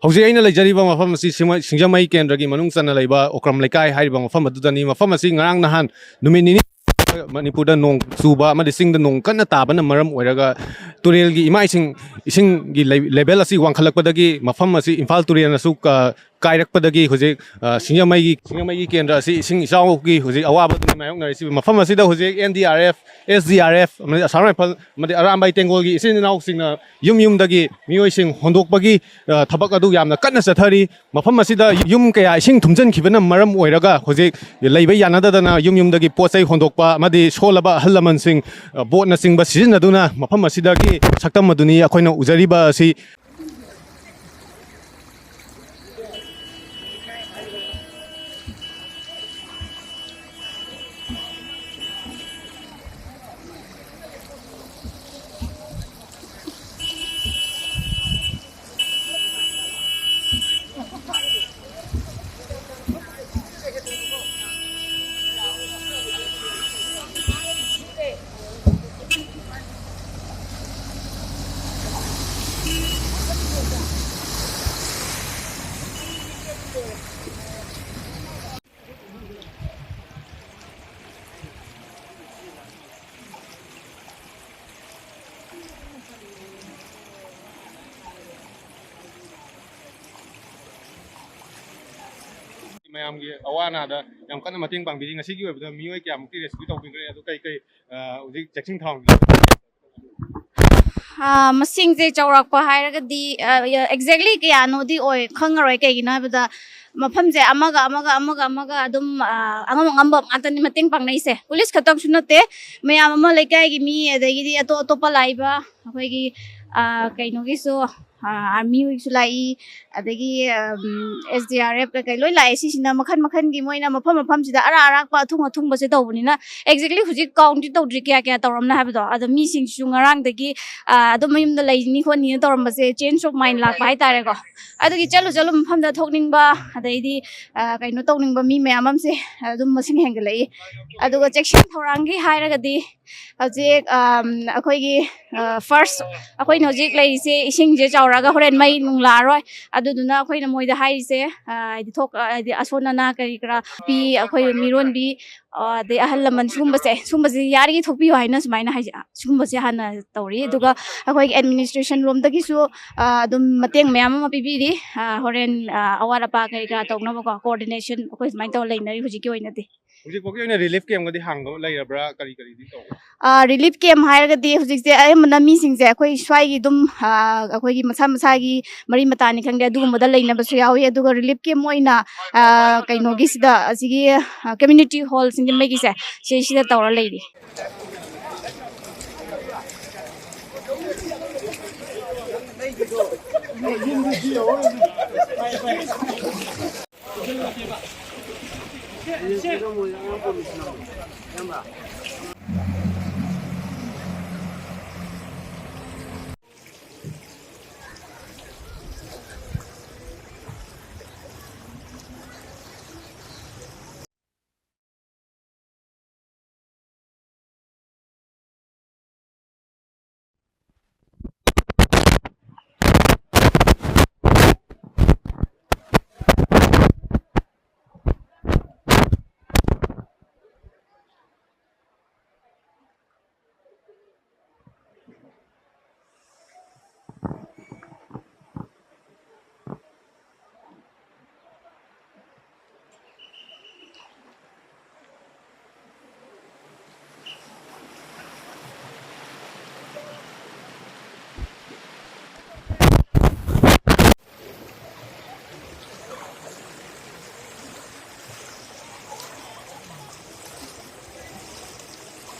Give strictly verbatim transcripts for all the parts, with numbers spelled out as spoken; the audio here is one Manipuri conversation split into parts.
ꯍꯧꯖꯤꯛ ꯑꯩꯅ ꯂꯩꯖꯔꯤꯕ ꯃꯐꯝ ꯑꯁꯤ ꯁꯤꯡꯃ-, ꯁꯤꯡꯖꯃꯩ ꯀꯦꯟꯗ꯭ꯔꯒꯤ ꯃꯅꯨꯡ ꯆꯟꯅ ꯂꯩꯕ ꯑꯣꯀ꯭ꯔꯝ ꯂꯩꯀꯥꯏ ꯍꯥꯏꯔꯤꯕ ꯃꯐꯝ ꯑꯗꯨꯗꯅꯤ꯫ ꯃꯐꯝ ꯑꯁꯤ ꯉꯔꯥꯡ ꯅꯍꯥꯟ ꯅꯨꯃꯤꯠ ꯅꯤꯅꯤ ꯃꯅꯤꯄꯨꯔꯗ ꯅꯣꯡ ꯆꯨꯕ ꯑꯃꯗꯤ ꯆꯤꯡꯗ ꯅꯣꯡ ꯀꯟꯅ ꯇꯥꯕꯅ ꯃꯔꯝ ꯑꯣꯏꯔꯒ ꯇꯨꯔꯦꯜꯒꯤ ꯏꯃꯥꯏꯁꯤꯡ, ꯏꯁꯤꯡꯒꯤ ꯂꯦ-, ꯂꯦꯚꯦꯜ ꯑꯁꯤ ꯋꯥꯡꯈꯠꯂꯛꯄꯗꯒꯤ ꯃꯐꯝ ꯑꯁꯤ ꯏꯝꯐꯥꯜ ꯇꯨꯔꯦꯜꯅꯁꯨ ꯀ-, ꯀꯥꯏꯔꯛꯄꯗꯒꯤ ꯍꯧꯖꯤꯛ, ꯑ, ꯁꯤꯡꯖꯃꯩꯒꯤ, ꯁꯤꯡꯖꯃꯩꯒꯤ ꯀꯦꯟꯗ꯭ꯔ ꯑꯁꯤ ꯏꯁꯤꯡ ꯏꯆꯥꯎꯒꯤ ꯍꯧꯖꯤꯛ ꯑꯋꯥꯕꯗꯨꯅꯤ ꯃꯥꯌꯣꯛꯅꯔꯤꯁꯤ꯫ ꯃꯐꯝ ꯑꯁꯤꯗ ꯍꯧꯖꯤꯛ N D R F, S D R F ꯑꯃꯗꯤ ꯑꯁꯥꯝ ꯔꯥꯏꯐꯜ ꯑꯃꯗꯤ ꯑꯔꯥꯝꯕꯥꯏ ꯇꯦꯡꯒꯣꯜꯒꯤ ꯏꯆꯤꯟ ꯏꯅꯥꯎꯁꯤꯡꯅ ꯌꯨꯝ ꯌꯨꯝꯗꯒꯤ ꯃꯤꯑꯣꯏꯁꯤꯡ ꯍꯣꯟꯗꯣꯛꯄꯒꯤ, ꯑ, ꯊꯕꯛ ꯑꯗꯨ ꯌꯥꯝꯅ ꯀꯟꯅ ꯆꯠꯊꯔꯤ꯫ ꯃꯐꯝ ꯑꯁꯤꯗ ꯌꯨꯝ ꯀꯌꯥ ꯏꯁꯤꯡ ꯊꯨꯝꯖꯤꯟꯈꯤꯕꯅ ꯃꯔꯝ ꯑꯣꯏꯔꯒ ꯍꯧꯖꯤꯛ ꯂꯩꯕ ꯌꯥꯅꯗꯗꯅ ꯌꯨꯝ ꯌꯨꯝꯗꯒꯤ ꯄꯣꯠ ꯆꯩ ꯍꯣꯟꯗꯣꯛꯄ ꯑꯃꯗꯤ ꯁꯣꯜꯂꯕ ꯑꯍꯜ ꯂꯃꯟꯁꯤꯡ, ꯑ, ꯕꯣꯠꯅꯆꯤꯡꯕ ꯁꯤꯖꯤꯟꯅꯗꯨꯅ ꯃꯐꯝ ꯑꯁꯤꯗꯒꯤ ꯁꯛꯇꯝ ꯑꯗꯨꯅꯤ ꯑꯩꯈꯣꯏꯅ ꯎꯖꯔꯤꯕ ꯑꯁꯤ꯫ ꯃꯌꯥꯝꯒꯤ ꯑꯋꯥ ꯑꯅꯥꯗ ꯌꯥꯝ ꯀꯟꯅ ꯃꯇꯦꯡ ꯄꯥꯡꯕꯤꯔꯤ꯫ ꯉꯁꯤꯒꯤ ꯑꯣꯏꯕꯗ ꯃꯤꯑꯣꯏ ꯀꯌꯥꯃꯨꯛꯇꯤ ꯔꯦꯁꯀ꯭ꯌꯨ ꯇꯧꯕꯤꯈ꯭ꯔꯦ? ꯑꯗꯨ ꯀꯩ ꯀꯩ, ꯑ, ꯍꯧꯖꯤꯛ ꯆꯦꯛꯁꯤꯟ ꯊꯧꯔꯥꯡ ꯑꯥ, ꯃꯁꯤꯡꯁꯦ ꯆꯥꯎꯔꯥꯛꯄ ꯍꯥꯏꯔꯒꯗꯤ, ꯑꯥ, exactly ꯀꯌꯥꯅꯣꯗꯤ ꯑꯣꯏ ꯈꯪꯉꯔꯣꯏ꯫ ꯀꯩꯒꯤꯅꯣ ꯍꯥꯏꯕꯗ ꯃꯐꯝꯁꯦ ꯑꯃꯒ ꯑꯃꯒ, ꯑꯃꯒ ꯑꯃꯒ ꯑꯗꯨꯝ, ꯑꯥ, ꯑꯉꯝ ꯑꯉꯝꯕ ꯉꯥꯛꯇꯅꯤ ꯃꯇꯦꯡ ꯄꯥꯡꯅꯩꯁꯦ꯫ ꯄꯨꯂꯤꯁ ꯈꯛꯇꯪꯁꯨ ꯅꯠꯇꯦ, ꯃꯌꯥꯝ ꯑꯃ, ꯂꯩꯀꯥꯏꯒꯤ ꯃꯤ, ꯑꯗꯒꯤꯗꯤ ꯑꯇꯣꯞ ꯑꯇꯣꯞꯄ ꯂꯥꯛꯏꯕ ꯑꯩꯈꯣꯏꯒꯤ, ꯑꯥ, ꯀꯩꯅꯣꯒꯤꯁꯨ, ꯑꯥ, ꯑꯥꯔꯃꯤ ꯍꯣꯏꯒꯤꯁꯨ ꯂꯥꯛꯏ, ꯑꯗꯒꯤ, ꯑꯝ, ꯑꯦꯁ ꯗꯤ ꯑꯥꯔ ꯑꯦꯐ ꯀꯩꯀꯩ ꯂꯣꯏ ꯂꯥꯛꯑꯦ꯫ ꯁꯤꯁꯤꯅ ꯃꯈꯜ ꯃꯈꯜꯒꯤ ꯃꯣꯏꯅ ꯃꯐꯝ ꯃꯐꯝꯁꯤꯗ ꯑꯔꯥꯛ ꯑꯔꯥꯛꯄ ꯑꯊꯨꯡ ꯑꯊꯨꯡꯕꯁꯦ ꯇꯧꯕꯅꯤꯅ, exactly ꯍꯧꯖꯤꯛ countꯗꯤ ꯇꯧꯗ꯭ꯔꯤ ꯀꯌꯥ ꯀꯌꯥ ꯇꯧꯔꯝꯅ ꯍꯥꯏꯕꯗꯣ꯫ ꯑꯗꯣ ꯃꯤꯁꯤꯡꯁꯤꯁꯨ ꯉꯔꯥꯡꯗꯒꯤ, ꯑꯥ, ꯑꯗꯨꯝ ꯃꯌꯨꯝꯗ ꯂꯩꯅꯤ ꯈꯣꯠꯅꯤꯅ ꯇꯧꯔꯝꯕꯁꯦ, change of mind ꯂꯥꯛꯄ ꯍꯥꯏꯇꯥꯔꯦꯀꯣ꯫ ꯑꯗꯨꯒꯤ ꯆꯠꯂꯨ ꯆꯠꯂꯨ ꯃꯐꯝꯗ ꯊꯣꯛꯅꯤꯡꯕ, ꯑꯗꯩꯗꯤ, ꯑꯥ, ꯀꯩꯅꯣ ꯇꯧꯅꯤꯡꯕ ꯃꯤ ꯃꯌꯥꯝ ꯑꯃꯁꯦ ꯑꯗꯨꯝ ꯃꯁꯤꯡ ꯍꯦꯟꯒꯠꯂꯛꯏ꯫ ꯑꯗꯨꯒ ꯆꯦꯛꯁꯤꯟ ꯊꯧꯔꯥꯡꯒꯤ ꯍꯥꯏꯔꯒꯗꯤ ꯍꯧꯖꯤꯛ, ꯑꯝ, ꯑꯩꯈꯣꯏꯒꯤ ꯐꯥꯔꯁ ꯑꯩꯈꯣꯏꯅ ꯍꯧꯖꯤꯛ ꯂꯩꯔꯤꯁꯦ ꯏꯁꯤꯡꯁꯦ ꯆꯥꯎꯔꯛꯑꯒ ꯍꯣꯔꯦꯟ ꯃꯩ ꯅꯨꯡ ꯂꯥꯛꯑꯔꯣꯏ꯫ ꯑꯗꯨꯗꯨꯅ ꯑꯩꯈꯣꯏꯅ ꯃꯣꯏꯗ ꯍꯥꯏꯔꯤꯁꯦ, ꯑ, ꯍꯥꯏꯗꯤ ꯊꯣꯛ-, ꯑ, ꯍꯥꯏꯗꯤ ꯑꯁꯣꯟ ꯑꯅꯥ ꯀꯔꯤ ꯀꯔꯥ ꯄꯤ, ꯑꯩꯈꯣꯏ ꯃꯤꯔꯣꯟꯕꯤ, ꯑ, ꯑꯗꯩ ꯑꯍꯜ ꯂꯃꯟ ꯁꯤꯒꯨꯝꯕꯁꯦ, ꯁꯤꯒꯨꯝꯕꯁꯦ ꯌꯥꯔꯤꯉꯩ ꯊꯣꯛꯄꯤꯌꯨ ꯍꯥꯏꯅ ꯁꯨꯃꯥꯏꯅ ꯍꯥꯏꯖ-, ꯁꯤꯒꯨꯝꯕꯁꯦ ꯍꯥꯟꯅ ꯇꯧꯔꯤ꯫ ꯑꯗꯨꯒ ꯑꯩꯈꯣꯏꯒꯤ ꯑꯦꯗꯃꯤꯅꯤꯁꯇ꯭ꯔꯦꯁꯟ ꯂꯣꯝꯗꯒꯤꯁꯨ, ꯑ, ꯑꯗꯨꯝ ꯃꯇꯦꯡ ꯃꯌꯥꯝ ꯑꯃ ꯄꯤꯕꯤꯔꯤ꯫ ꯑ, ꯍꯣꯔꯦꯟ, ꯑ, ꯑꯋꯥꯠ ꯑꯄꯥ ꯀꯔꯤ ꯀꯔꯥ ꯇꯧꯅꯕꯀꯣ, ꯀꯣꯑꯣꯔꯗꯤꯅꯦꯁꯟ ꯑꯩꯈꯣꯏ ꯁꯨꯃꯥꯏꯅ ꯇꯧꯔ ꯂꯩꯅꯔꯤ ꯍꯧꯖꯤꯛꯀꯤ ꯑꯣꯏꯅꯗꯤ꯫ ꯍꯧꯖꯤꯛ ꯐꯥꯎꯒꯤ ꯑꯣꯏꯅ ꯔꯤꯂꯤꯐ ꯀꯦꯝꯒꯗꯤ ꯍꯥꯡꯕ ꯂꯩꯔꯕ꯭ꯔꯥ? ꯀꯔꯤ ꯀꯔꯤꯗꯤ ꯇꯧꯕ? ꯑ, ꯔꯤꯂꯤꯐ ꯀꯦꯝ ꯍꯥꯏꯔꯒꯗꯤ ꯍꯧꯖꯤꯛꯁꯦ ꯑꯌꯥꯝꯕꯅ ꯃꯤꯁꯤꯡꯁꯦ ꯑꯩꯈꯣꯏ ꯁ꯭ꯋꯥꯏꯒꯤ ꯑꯗꯨꯝ, ꯑ, ꯑꯩꯈꯣꯏꯒꯤ ꯃꯁꯥ ꯃꯁꯥꯒꯤ ꯃꯔꯤ ꯃꯇꯥꯅꯤ ꯈꯪꯗꯦ, ꯑꯗꯨꯒꯨꯝꯕꯗ ꯂꯩꯅꯕꯁꯨ ꯌꯥꯎꯏ꯫ ꯑꯗꯨꯒ ꯔꯤꯂꯤꯐ ꯀꯦꯝ ꯑꯣꯏꯅ, ꯑ, ꯀꯩꯅꯣꯒꯤꯁꯤꯗ, ꯑꯁꯤꯒꯤ, ꯑ, ꯀꯝꯃ꯭ꯌꯨꯅꯤꯇꯤ ꯍꯣꯜ ꯁꯤꯡꯖꯃꯩꯒꯤꯁꯦ, ꯁꯤꯁꯤꯗ ꯇꯧꯔ ꯂꯩꯔꯤ꯫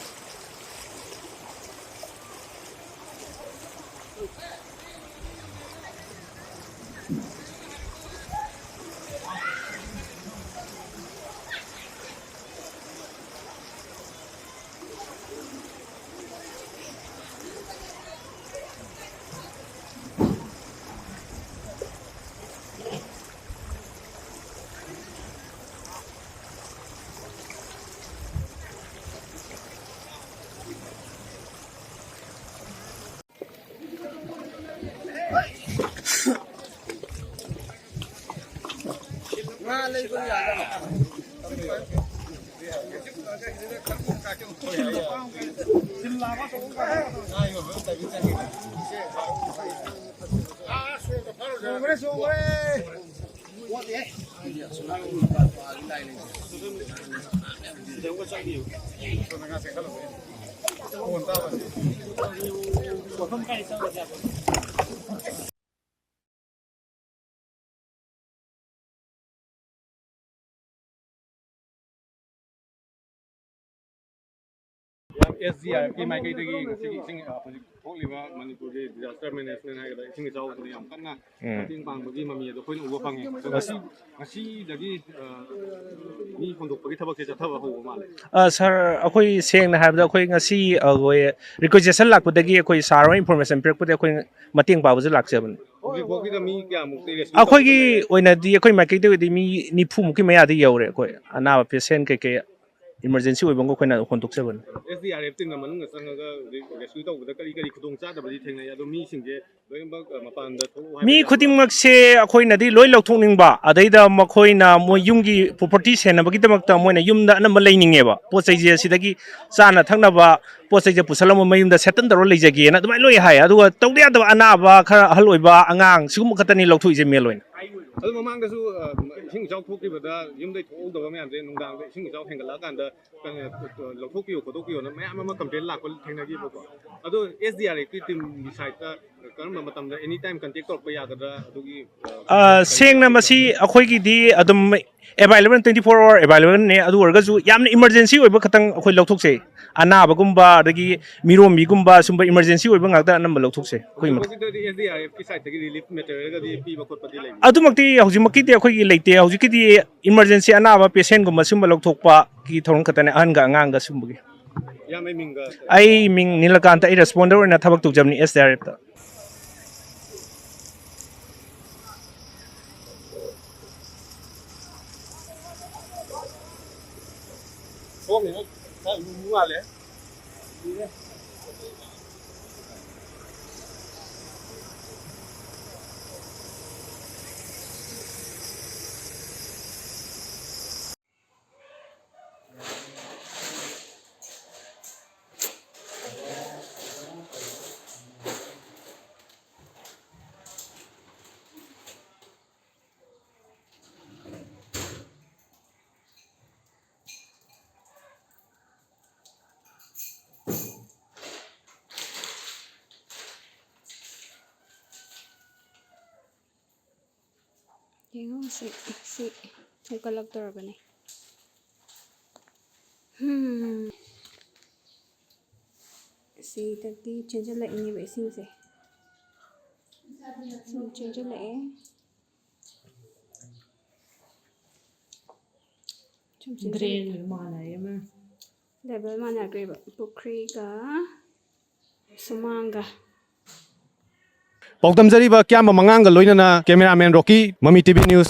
ꯑꯦꯁ ꯗꯤ ꯑꯥꯔ ꯑꯦꯐꯀꯤ ꯃꯥꯏꯀꯩꯗꯒꯤ ꯉꯁꯤꯒꯤ ꯏꯁꯤꯡ, ꯑ, ꯍꯧꯖꯤꯛ ꯊꯣꯛꯂꯤꯕ ꯃꯅꯤꯄꯨꯔꯒꯤ disaster management ꯍꯥꯏꯒꯗ꯭ꯔꯥ, ꯏꯁꯤꯡ ꯏꯆꯥꯎꯁꯤꯗ ꯌꯥꯝ ꯀꯟꯅ ꯎꯝ꯫ ꯃꯇꯦꯡ ꯄꯥꯡꯕꯒꯤ ꯃꯃꯤ ꯑꯗꯣ ꯑꯩꯈꯣꯏꯅ ꯎꯕ ꯐꯪꯉꯦ꯫ ꯑꯗꯣ ꯉꯁꯤ, ꯉꯁꯤꯗꯒꯤ, ꯑ, ꯃꯤ ꯍꯣꯟꯗꯣꯛꯄꯒꯤ ꯊꯕꯛꯁꯦ ꯆꯠꯊꯕ ꯍꯧꯕ ꯃꯥꯜꯂꯦ꯫ ꯑ, ꯁꯥꯔ, ꯑꯩꯈꯣꯏ ꯁꯦꯡꯅ ꯍꯥꯏꯔꯕꯗ ꯑꯩꯈꯣꯏ ꯉꯁꯤ, ꯑ, ꯑꯩꯈꯣꯏ requisition ꯂꯥꯛꯄꯗꯒꯤ ꯑꯩꯈꯣꯏ ꯁꯥꯔ ꯍꯣꯏ information ꯄꯤꯔꯛꯄꯗꯒꯤ ꯑꯩꯈꯣꯏ ꯃꯇꯦꯡ ꯄꯥꯡꯕꯁꯨ ꯂꯥꯛꯆꯕꯅꯤ꯫ ꯍꯧꯖꯤꯛ ꯐꯥꯎꯒꯤꯗ ꯃꯤ ꯀꯌꯥꯃꯨꯛꯇꯤ rescue ꯑꯩꯈꯣꯏꯒꯤ ꯇꯧꯕ ꯂꯩꯔꯦ? ꯑꯣꯏꯅꯗꯤ ꯑꯩꯈꯣꯏ ꯃꯥꯏꯀꯩꯗꯒꯤꯗꯤ ꯃꯤ ꯅꯤꯐꯨ ꯃꯨꯛꯀꯤ ꯃꯌꯥꯗꯤ ꯌꯧꯔꯦ꯫ ꯑꯩꯈꯣꯏ ꯑꯅꯥꯕ patient ꯀꯩꯀꯩ emergency ꯑꯣꯏꯕ ꯑꯃꯒ ꯑꯩꯈꯣꯏꯅ ꯍꯣꯟꯗꯣꯛꯆꯕꯅꯤ꯫ ꯑꯦꯁ ꯗꯤ ꯑꯥꯔ ꯑꯦꯐ ꯇꯤꯝꯅ ꯃꯅꯨꯡꯗ ꯆꯪꯉꯒ ꯍꯧꯖꯤꯛ rescue ꯇꯧꯕꯗ ꯀꯔꯤ ꯀꯔꯤ ꯈꯨꯗꯣꯡꯆꯥꯗꯕꯗꯤ ꯊꯦꯡꯅꯩ? ꯑꯗꯣ ꯃꯤꯁꯤꯡꯁꯦ ꯂꯣꯏꯅꯃꯛ, ꯑ, ꯃꯄꯥꯟꯗ ꯊꯣꯛꯑꯣ ꯍꯥꯏꯕ ꯃꯤ ꯌꯥꯕ꯭ꯔꯥ? ꯈꯨꯗꯤꯡꯃꯛꯁꯦ ꯑꯩꯈꯣꯏꯅꯗꯤ ꯂꯣꯏ ꯂꯧꯊꯣꯛꯅꯤꯡꯕ, ꯑꯗꯩꯗ ꯃꯈꯣꯏꯅ ꯃꯣꯏ ꯌꯨꯝꯒꯤ property ꯁꯦꯟꯅꯕꯒꯤꯗꯃꯛꯇ ꯃꯣꯏꯅ ꯌꯨꯝꯗ ꯑꯅꯝꯕ ꯂꯩꯅꯤꯡꯉꯦꯕ꯫ ꯄꯣꯠ ꯆꯩꯁꯦ ꯑꯁꯤꯗꯒꯤ ꯆꯥꯅ ꯊꯛꯅꯕ ꯄꯣꯠ ꯆꯩꯁꯦ ꯄꯨꯁꯜꯂꯝꯃ ꯃꯌꯨꯝꯗ settle ꯇꯧꯔ ꯂꯩꯖꯒꯦꯅ ꯑꯗꯨꯃꯥꯏꯅ ꯂꯣꯏ ꯍꯥꯏ꯫ ꯑꯗꯨꯒ ꯇꯧꯗ ꯌꯥꯗꯕ ꯑꯅꯥꯕ ꯈꯔ, ꯑꯍꯜ ꯑꯣꯏꯕ, ꯑꯉꯥꯡ, ꯁꯤꯒꯨꯝꯕ ꯈꯛꯇꯅꯤ ꯂꯧꯊꯣꯛꯏꯁꯦ main ꯑꯣꯏꯅ꯫ ꯑꯗꯨ ꯃꯃꯥꯡꯗꯁꯨ, ꯑ, ꯏꯁꯤꯡ ꯏꯆꯥꯎ ꯊꯣꯛꯈꯤꯕꯗ ꯌꯨꯝꯗꯩ ꯊꯣꯛꯍꯧꯗꯕ ꯃꯌꯥꯝꯁꯦ ꯅꯨꯡꯗꯥꯡꯗ ꯏꯁꯤꯡ ꯏꯆꯥꯎ ꯍꯦꯟꯒꯠꯂꯛꯑꯀꯥꯟꯗ, ꯑ, ꯂꯧꯊꯣꯛꯄꯤꯌꯨ ꯈꯣꯠꯇꯣꯛꯄꯤꯌꯨꯅ ꯃꯌꯥꯝ ꯑꯃ complain ꯂꯥꯛꯄ ꯊꯦꯡꯅꯈꯤꯕꯀꯣ꯫ ꯑꯗꯣ ꯑꯦꯁ ꯗꯤ ꯑꯥꯔ ꯑꯦꯐꯀꯤ ꯇꯤꯝꯒꯤ ꯁꯥꯏꯠꯇ ꯀꯔꯝꯕ ꯃꯇꯝꯗ any time contact ꯇꯧꯔꯛꯄ ꯌꯥꯒꯗ꯭ꯔꯥ? ꯑꯗꯨꯒꯤ, ꯑ, ꯑ, ꯁꯦꯡꯅ ꯃꯁꯤ ꯑꯩꯈꯣꯏꯒꯤꯗꯤ ꯑꯗꯨꯝ available, twenty four hour available ꯅꯦ꯫ ꯑꯗꯨ ꯑꯣꯏꯔꯒꯁꯨ ꯌꯥꯝꯅ emergency ꯑꯣꯏꯕ ꯈꯛꯇꯪ ꯑꯩꯈꯣꯏ ꯂꯧꯊꯣꯛꯆꯩ꯫ ꯑꯅꯥꯕꯒꯨꯝꯕ, ꯑꯗꯒꯤ ꯃꯤꯔꯣꯝꯕꯤꯒꯨꯝꯕ, ꯁꯨꯝꯕ emergency ꯑꯣꯏꯕ ꯉꯥꯛꯇ ꯑꯅꯝꯕ ꯂꯧꯊꯣꯛꯆꯩ ꯑꯩꯈꯣꯏ ꯃꯊꯛ꯫ ꯍꯧꯖꯤꯛꯐꯥꯎꯒꯤꯗꯗꯤ ꯑꯦꯁ ꯗꯤ ꯑꯥꯔ ꯑꯦꯐꯀꯤ ꯁꯥꯏꯠꯇꯒꯤ relief material ꯒꯗꯤ ꯄꯤꯕ ꯈꯣꯠꯄꯗꯤ ꯂꯩꯕ꯭ꯔꯥ? ꯑꯗꯨꯃꯛꯇꯤ ꯍꯧꯖꯤꯛꯃꯛꯀꯤꯗꯤ ꯑꯩꯈꯣꯏꯒꯤ ꯂꯩꯇꯦ꯫ ꯍꯧꯖꯤꯛꯀꯤꯗꯤ emergency ꯑꯅꯥꯕ patient ꯒꯨꯝꯕ ꯁꯨꯝꯕ ꯂꯧꯊꯣꯛꯄꯒꯤ ꯊꯧꯔꯝ ꯈꯛꯇꯅꯦ, ꯑꯍꯟꯒ ꯑꯉꯥꯡꯒ ꯁꯨꯝꯕꯒꯤ꯫ ꯏꯌꯥꯝꯕꯩ ꯃꯤꯡꯒ? ꯑꯩ ꯃꯤꯡ ꯅꯤꯂꯀꯥꯟꯇ, ꯑꯩ responder ꯑꯣꯏꯅ ꯊꯕꯛ ꯇꯧꯖꯕꯅꯤ ꯑꯦꯁ ꯗꯤ ꯑꯥꯔ ꯑꯦꯐꯇ꯫ ꯁꯣꯝꯒꯤꯁꯨ ꯈꯔ ꯂꯨ ꯃꯥꯜꯂꯦ꯫ ꯌꯦꯡꯉꯣ ꯁꯤ, ꯁꯤ ꯊꯣꯛꯀꯠꯂꯛꯇꯧꯔꯕꯅꯦ꯫ ꯍꯝ꯫ ꯁꯤꯗꯒꯤ ꯆꯦꯟꯁꯤꯜꯂꯛꯏꯅꯦꯕ ꯏꯁꯤꯡꯁꯦ꯫ ꯁꯨꯝ ꯆꯦꯟꯁꯤꯜꯂꯛꯑꯦ꯫ ꯁꯨꯝ ꯆꯦꯟꯁꯤꯜꯂꯛꯑꯦ꯫ ꯗ꯭ꯔꯦꯟꯒ ꯃꯥꯟꯅꯔꯦ ꯑꯃ꯫ ꯂꯦꯕꯦꯜ ꯃꯥꯟꯅꯈ꯭ꯔꯦꯕ ꯄꯨꯈ꯭ꯔꯤꯒ ꯁꯨꯃꯥꯡꯒ꯫ ꯄꯥꯎꯗꯝꯖꯔꯤꯕ ꯀ꯭ꯌꯥꯝꯕ ꯃꯉꯥꯡꯒ ꯂꯣꯏꯅꯅ ꯀꯦꯃꯦꯔꯥꯃꯦꯟ ꯔꯣꯀꯤ, ꯃꯃꯤ ꯇꯤ ꯚꯤ ꯅ꯭ꯌꯨꯁ꯫